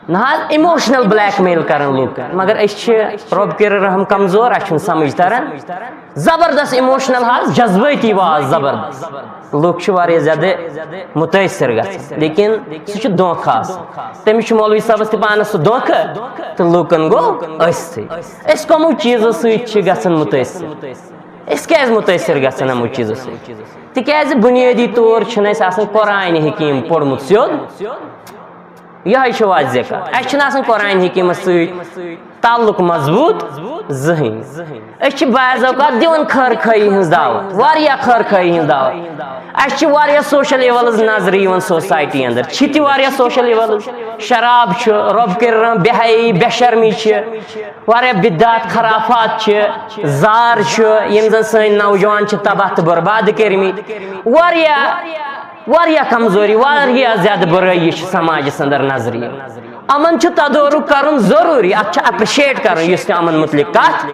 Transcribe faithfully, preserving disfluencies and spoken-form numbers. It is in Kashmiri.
نہ حظ، ایموشنل بلیک میل کران لوٗکن، مگر أسۍ چھِ رۄب کٔرِنۍ رحم کمزور، اَسہِ چھُنہٕ سمجھ تران۔ زبردست ایموشنل حظ، جذبٲتی واز زبردست۔ لوٗکھ چھِ واریاہ زیادٕ مُتٲثِر گژھان، لیکن سُہ چھُ دھوکہٕ آسان۔ تٔمِس چھُ مولوی صٲبَس تہِ پانَس سُہ دھوکہٕ، تہٕ لوٗکَن گوٚو أسۍ سۭتۍ۔ أسۍ کَمو چیٖزو سۭتۍ چھِ گژھان مُتٲثِر؟ أسۍ کیٛازِ مُتٲثِر گژھان یِمو چیٖزو سۭتۍ؟ تِکیٛازِ بُنیٲدی طور چھُنہٕ اَسہِ آسان قرآنِ حکیٖم پوٚرمُت سیوٚد۔ یِہوٚے چھُ واضح کَتھ۔ اَسہِ چھُنہٕ آسان قرآنِ حکیٖمَس سۭتۍ تعلق مضبوٗط زٕہٕنۍ۔ أسۍ چھِ بعض اوقات دِوان خٲر خٲہی ہٕنٛز دعوت، واریاہ خٲر خٲہی ہٕنٛز دعوت۔ اَسہِ چھِ واریاہ سوشل ایوَلٕز نظرِ یِوان سوسایٹی اندر، چھِ تہِ واریاہ سوشل ایوَلٕز۔ شراب چھُ، رۄب کٔرِنۍ رحم، بے حیٲیی، بے شرمی چھِ، واریاہ بدعت خرافات چھِ، زار چھُ، یِم زن سٲنۍ نوجوان چھِ تباہ تہٕ برباد کٔرمٕتۍ۔ واریاہ، واریاہ کمزوری، واریاہ زیادٕ بُرٲیی چھِ سماجس اندر نظرِ یِوان۔ یِمن چھُ تدارک کرُن ضروٗری، اتھ چھُ اپریشیٹ کرُن یُس تہِ یِمن متعلق کتھ